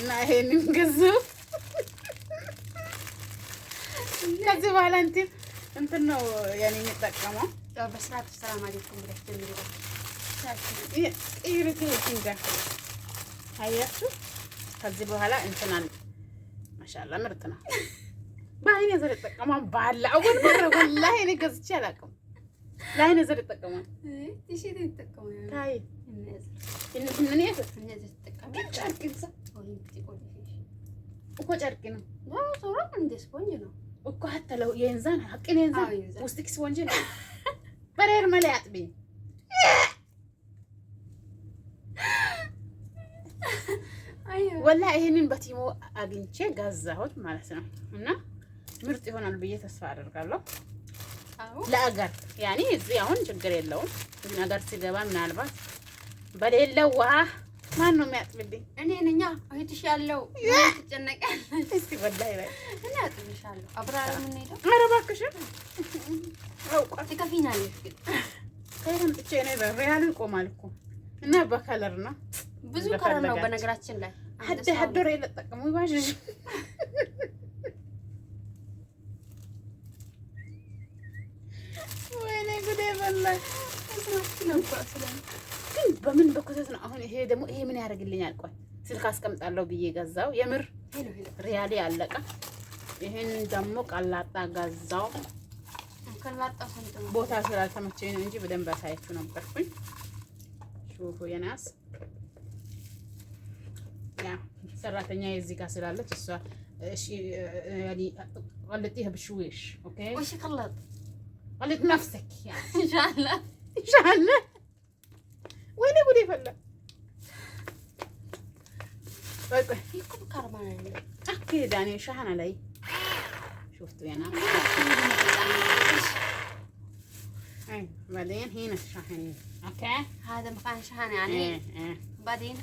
እና ይሄንን ገዛው። ከዚህ በኋላ እንትን እንትን ነው ያኔ የሚጠቀመው። በስርዓት ሰላም አለይኩም ብለሽ ጀምሪ። አያችሁ፣ ከዚህ በኋላ እንትን አለ። ማሻአላ ምርጥ ነው። በአይኔ ዘር ይጠቀማል። ባለ አወል መረ ወላሂ እኔ ገዝቼ አላውቅም። ለአይኔ ዘር ይጠቀማል። ታይ እኮ ጨርቅ ነው እኮ ሀተ ለው የንዛን ሀቅን የንዛን ውስጥ ክስ ወንጀ ነው በሬር መላ ያጥብኝ ወላ ይሄንን በቲሞ አግኝቼ ገዛሁት ማለት ነው። እና ምርጥ ይሆናል ብዬ ተስፋ አደርጋለሁ። ለአገር ያኔ እዚህ አሁን ችግር የለውም፣ ግን አገር ሲገባ ምናልባት በሌለው ውሃ ማን ነው የሚያጥብልኝ? እኔ ነኛ እህትሽ ያለው ትጨነቂያለሽ። እስቲ ወላሂ በይ እኔ አጥብልሻለሁ። አብራሪ የምንሄደው ኧረ እባክሽን አውቃ ትከፊኛለሽ። ግን ከየት አምጥቼ ነው? ሪያሉ ይቆማል እኮ እና በ color ነው ብዙ color ነው በነገራችን ላይ ሀደ ሀዶር የለጠቀሙ ይባሽሽ ወይኔ ጉዴ በላ። ግን በምን በኮተት ነው አሁን? ይሄ ደግሞ ይሄ ምን ያደርግልኛል? ቆይ ስልክ አስቀምጣለሁ ብዬ ገዛው። የምር ሪያሌ አለቀ። ይሄን ደግሞ ቀላጣ ገዛው። ቦታ ስላልተመቸኝ ነው እንጂ በደንብ አሳያችሁ ነበርኩኝ። ሹፉ የናስ ያ ሰራተኛ የዚህ ጋር ስላለች እሷ እሺ ያኒ قلطيها بشويش اوكي وش قلط قلط نفسك يعني ان شاء الله ان شاء الله ወይኔ ጉዴ ፈላ። ቆይ ቆይ ይኩም ካርማን اكيد يعني شحن علي شفتوا يا ناس اي بعدين هنا الشحن اوكي هذا مكان شحن يعني ايه ايه بعدين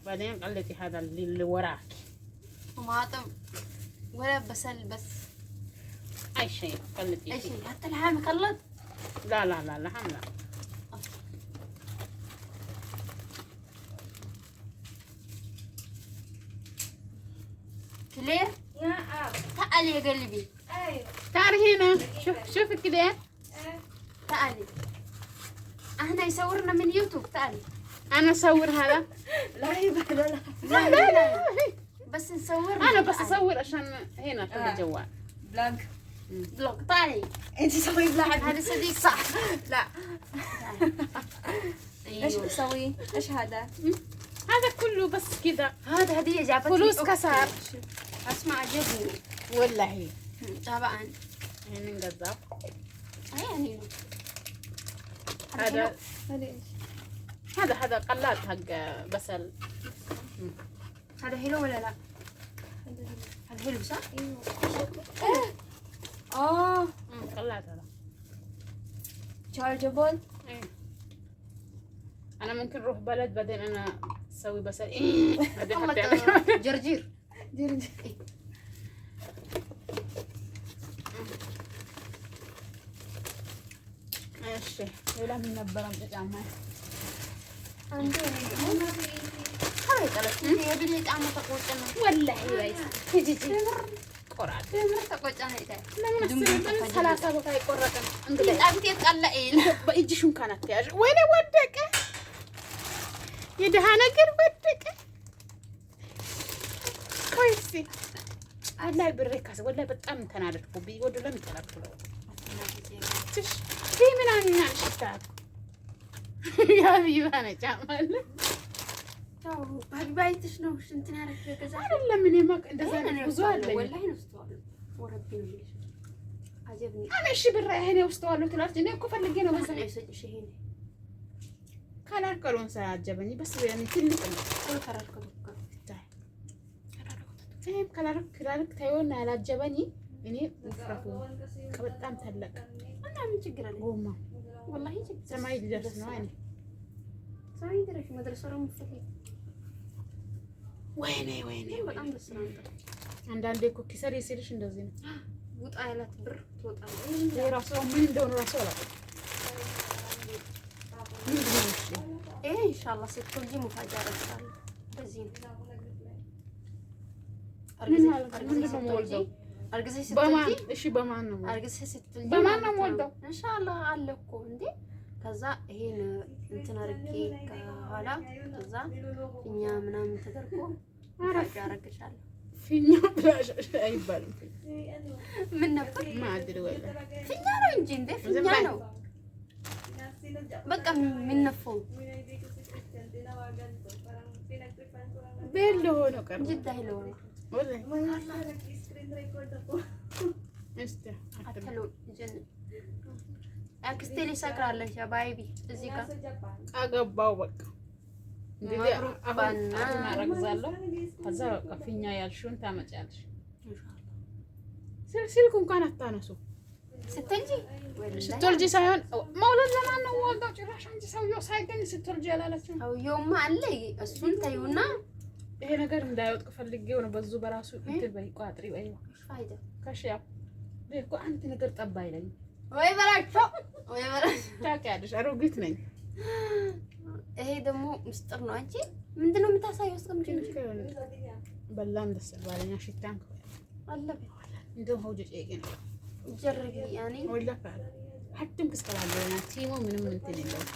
بعدين قلتي هذا اللي وراك طماطم ولا بصل بس اي شيء قلتي اي شيء حتى اللحم يخلط لا لا لا لحم لا كلير نعم تعالي يا قلبي ايوه تعالي هنا شوف شوف كده تعالي احنا يصورنا من يوتيوب تعالي انا اصور هذا لا يبا لا لا لا لا لا بس نصور انا بس اصور عشان هنا في الجوال vlog vlog تعالي انت سوي vlog هذا صديق صح لا ايش ايوه بتسوي؟ ايش هذا؟ هذا كله بس كذا هذا هدية جابت لي فلوس أختي. كسر. اسمع عجبني ولا هي طبعا ይሄንን ገዛው። يعني هذا هذا ايش؟ هذا هذا قلاط حق بصل. هذا حلو ولا لا؟ هذا هذا حلو صح؟ ايوه اه قلاط هذا. chargeable إيه. انا ممكن اروح بلد بعدين انا اسوي بصل بعدين والله حتى جرجير جرجير እሺ ሌላ ምን ነበረ? ጫማ ወላሂ ቆራጥ ለምን 30 ቦታ አይቆረጥም? እንግዲህ በእጅሽ እንኳን አትያዥ። ወይኔ ወደቀ፣ የድሃ ነገር ወደቀ። ቆይ እስኪ ወላሂ ብሬ ካስ ወላሂ በጣም ተናደድኩብኝ። ወደ ለምን ተላኩ ትሽ ምናምን ሽታ የሀቢባ ነው ጫማ አለ ባይትሽ ነው እንትን ያደረግሽው የገዛሽው? አይደለም። እኔማ እንደዛ አይነት ብዙ አለኝ። ወላሂ ነው ስተዋለሁ። ወረቢ ነው የምልሽ። አጀብኒ እኔ እሺ ብር ይሄን ወስደዋለሁ ትላለች። እኔ እኮ ፈልጌ ነው በዛ ነው የሰጭሽ። ይሄን ካላርከሉን ሳያጀበኝ በስ ያኔ ትልቅ ነው። ይሄም ካላርክ ካላርክ ታይሆን ያላጀበኝ እኔ ውፍረቱ በጣም ታለቅ እና ምን ችግር አለ? ጎማ ወላሂ ችግር ሰማይ ሊደርስ ነው። አይኔ ሰማይ ድረሽ መድረስ ነው የምትፈልጊው? ወይኔ ወይኔ በጣም ደስ ነው የሚለው። አንዳንዴ እኮ ኪሰሪ ሲልሽ እንደዚህ ነው። ውጣ ያላት ብር ትወጣለች። ይሄ ራሱ ምን እንደሆነ ራሱ አላውቅም። ምንድን ነው እሺ? ይሄ ኢንሻአላህ ስትወልጂ مفاجأة አደርግሻለሁ። በዚህ ነው ምን ማለት ነው? ምንድን ነው የምወልደው? አርግዘሽ በማን ስትወልጂ እሺ፣ በማን ነው አርግዘሽ ስትወልጂ በማን ነው የምወልደው? ኢንሻአላህ አለ እኮ እንዴ። ከዛ ይሄን እንትን አድርጌ ከኋላ ከዛ እኛ ምናምን ተደርጎ مفاجأة አደርግሻለሁ። ፊኛ ብላሽ አይባልም። ምን ነበር ማዕድል ወላ ፊኛ ነው እንጂ እንዴ ፊኛ ነው በቃ የሚነፋው ቤሎ ሆኖ ቀረ። ጅዳ ሄሎ ወላሂ እስቲ አተሎ ጀን አክስቴ ሊሰክራለች ባይቢ እዚህ ጋር አገባው በቃ እንግዲህ መብሩክ አሁን ባና። አሁን አረግዛለሁ። ከዛ በቃ ፊኛ ያልሽውን ታመጫለሽ። ስልክ እንኳን አታነሱ። ስትልጂ ስትወልጂ ሳይሆን መውለድ ለማን ነው ወልደው? ጭራሽ አንቺ ሰውየው ሳይገኝ ስትወልጂ ያላለችው ሰውየውማ አለ እሱን ተይውና ይሄ ነገር እንዳይወጥቅ ፈልጌው ነው። በዙ በራሱ እንትን በይ ቋጥሪ በይ ፋይዳ ከሽያ እኮ አንድ ነገር ጠባ አይለኝም። ወይ በላቸው ወይ በላቸው። ታውቂያለሽ፣ አሮጊት ነኝ። ይሄ ደግሞ ምስጢር ነው። አንቺ ምንድን ነው የምታሳየው? አስቀምጪ እንጂ በላም ደስ ባለኛ ሽታን አለ እንደውም ሆጆ ጨቄ ነው ጀርቢ ያኔ ወላ ካለ ሀድም ክስቀባለና ቲሞ ምንም እንትን የለውም።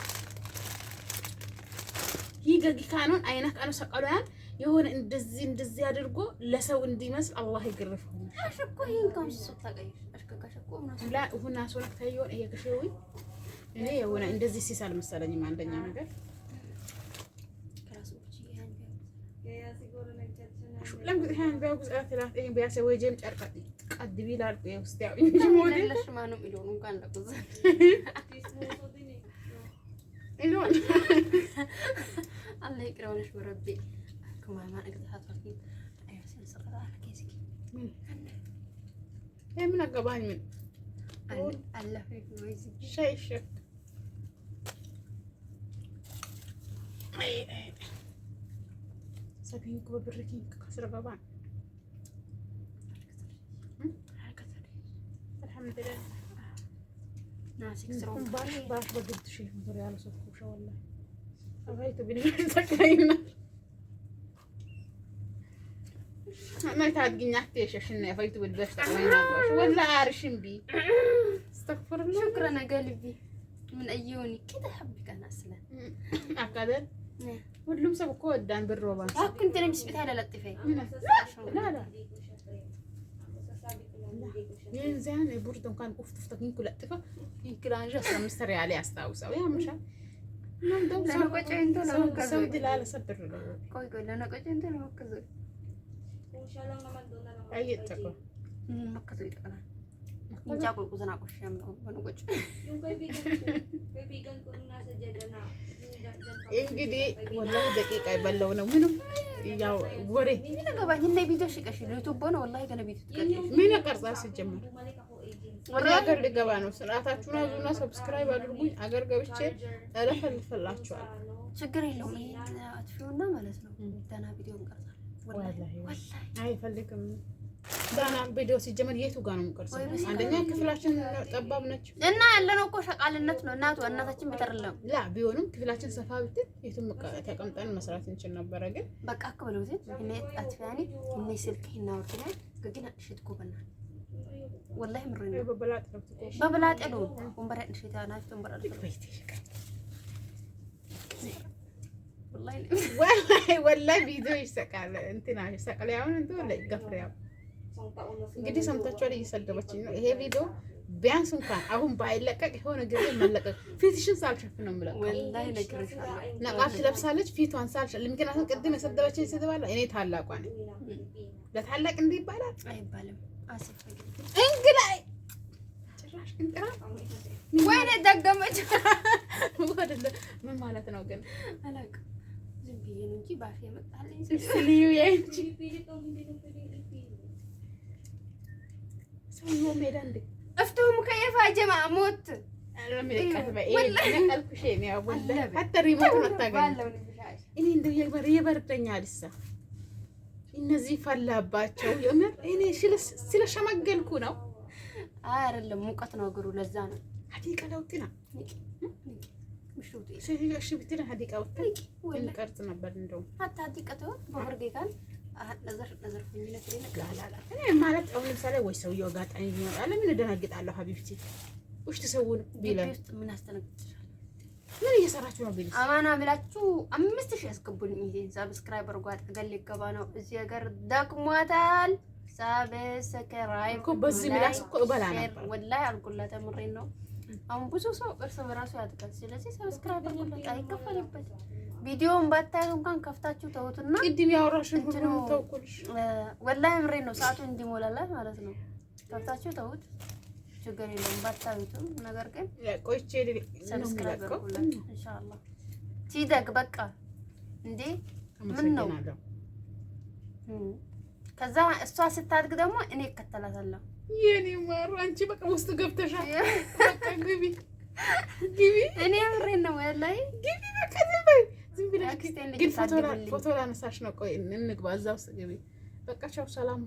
ይገጊ ካኖን አይና ካኖ ሰቀሎያን የሆነ እንደዚህ እንደዚህ አድርጎ ለሰው እንዲመስል አላህ ይግርፈው። አሽኮ ይሄን ከምሱ ታቀይሽ አሽከካሽኮ ምናምን ላ ሁና ሶለክ ታየውን ይሄ ከሸዊ እኔ የሆነ እንደዚህ ሲሳል መሰለኝም አንደኛ ነገር ከራሱ ውጪ ያን ለም ቢያጉዝ አትላት ይሄ ቢያሰ ወጀም ጨርቃ ቀድ ቢላል ውስጥ ያው እንጂ ሞዴል ለሽ ማንም ኢሎኑ እንኳን ለቁዝ ኢሎን አላህ ይቅረውልሽ ወረቢ ከማማ እግዛት ወፊት አይወስን ሰቀራ ከዚኪ ይሄ ምን አገባኝ? ምን አላህ ወይዚ ሻይ ሸክ ሰፊን በብርኪን ከስር ገባን። አልሐምዱሊላህ ናሲክ ስሮ ባሽ ባሽ በግድ ሺህ ብር ያለ ሰው ወላሂ አባይቱ ቢል ተቀይና ما تعدقيني حتى فايتو بالباش ولا عارشين بي استغفر الله. شكرا يا قلبي من عيوني كده احبك انا اصلا አካደል ሁሉም ሰው እኮ ወዳን ብር ወባ كنت انا مش بتاع لطيفه ላ ላ የዚያን ቡርድ እንኳን ቁፍት ፍተት ይንኩ ለጥፈ ይንክላንጃ 15 ሪያል ያስታውሰው ያምሻል። ሰው ድላለ ሰብር ነው። ቆይ ቆይ ለነቆጭ እንትን መከዘ አይጠቀም መከዘ ይጠቀናል እንጃ ቆይ ቁዘና ቆሽ ያምለው በነቆጭ እንግዲህ ወላሂ ደቂቃ የበላው ነው። ምንም ያው ወሬ ምን ገባኝ እና ቪዲዮ ሽቀሽ ዩቲዩብ ነው ወላሂ ገና ቪዲዮ ትቀርጪ ምን ቀርጻ ሲጀመር ወደ ሀገር ሊገባ ነው። ስርዓታችሁን ያዙና subscribe አድርጉኝ። አገር ገብቼ እለፈልፍላችኋለሁ። ችግር የለውም። ይሄን አጥፊውና ማለት ነው ደህና ቪዲዮ እንቀርጻለን። ወላሂ አይፈልግም ዳና ቪዲዮ ሲጀመር የቱ ጋር ነው የምቀርጸው? አንደኛ ክፍላችን ጠባብ ነች እና ያለነው እኮ ሸቃልነት ነው። እናቱ እናታችን ቤት አይደለም። ላ ቢሆንም ክፍላችን ሰፋ ብትል የቱም ተቀምጠን መስራት እንችል ነበረ። ግን በቃ እኮ በለው እኔ አጥፊያኒ እኔ ስልክ እናወርድና ግን ሽት ጎበና ወላሂ ምር ነው በበላጥ ነው በበላጥ ነው ወንበር ሽታ ናፍቶ ወንበር አለ ወላሂ ወላሂ ቪዲዮ ይሰቃል እንትና ይሰቃል። ያሁን እንትን ገፍሬያው እንግዲህ ሰምታችኋል። እየሰደበችኝ ነው። ይሄ ቪዲዮ ቢያንስ እንኳን አሁን ባይለቀቅ የሆነ ጊዜ መለቀቅ ፊትሽን ሳልሸፍን ነው የምለቀው። ወላሂ ነግሬሻለሁ። ነቃብ ትለብሳለች ፊቷን ሳልሸፍን። ምክንያቱም ቅድም የሰደበችኝ ስትባላ እኔ ታላቋ ነኝ። ለታላቅ እንዲህ ይባላል አይባልም። አስፈጊ እንግላይ ጭራሽ እንጥራ ወይኔ ደገመች። ምን ማለት ነው ግን? አላውቅም። ዝም ብዬ ነው እንጂ ባፌ መጣልኝ። ስልዩ የእንጂ ሰውዬው ሜዳ እንዴ እፍትሁ ሙከየፋ ጀማ ሞት እኔ እንደው ይበርደኛል። እሳ እነዚህ ፈላባቸው። የምር እኔ ስለሸመገልኩ ነው። አይ አይደለም፣ ሙቀት ነው እግሩ። ለዛ ነው ሀቂቃ ለውጥና ሴትዮ እሺ ብትለን حديقة ወጥተን እንቀርጽ ነበር። እንደውም حتى حديقة በበርጌ ጋር ነዘር ነዘር እኔ ማለት አሁን ለምሳሌ ወይ ሰውየው አጋጣሚ ቢመጣ ለምን እደነግጣለሁ? حبيبتي ውሽ ትሰውን ቢለን ውስጥ ምን ያስደነግጥሻል? ምን እየሰራችሁ ነው ቢልስ? አማና ብላችሁ 5000 ያስገቡልኝ። ይሄን subscribe አድርጓት። አገር ሊገባ ነው እዚህ ሀገር ደክሟታል። Subscribe እኮ በዚህ ምላስ እኮ እበላ ነበር። ወላሂ አልኩላት፣ ምሬን ነው። አሁን ብዙ ሰው እርስ በራሱ ያድጋል። ስለዚህ subscribe አድርጉላት፣ አይከፈልበት። ቪዲዮውን ባታዩ እንኳን ከፍታችሁ ተውትና ቅድም ያወራሽን ሁሉ ተውኩልሽ። ወላሂ ምሬን ነው። ሰዓቱ እንዲሞላላት ማለት ነው። ከፍታችሁ ተውት፣ ችግር የለውም ባታዩትም። ነገር ግን ቆይቼ Subscribe አድርጉላት ኢንሻአላህ። ሲደግ በቃ እንዴ ምን ነው ከዛ እሷ ስታድግ ደግሞ እኔ እከተላታለሁ። የኔ ማር አንቺ በቃ ውስጥ ገብተሻል። በቃ ግቢ ግቢ። እኔ ምሬን ነው ወላሂ ግቢ። በቃ ዝም በይ ዝም ብለሽ ግን ፎቶ ላነሳሽ ነው። ቆይ እንግባ፣ እዛ ውስጥ ግቢ። በቃ ቻው፣ ሰላም።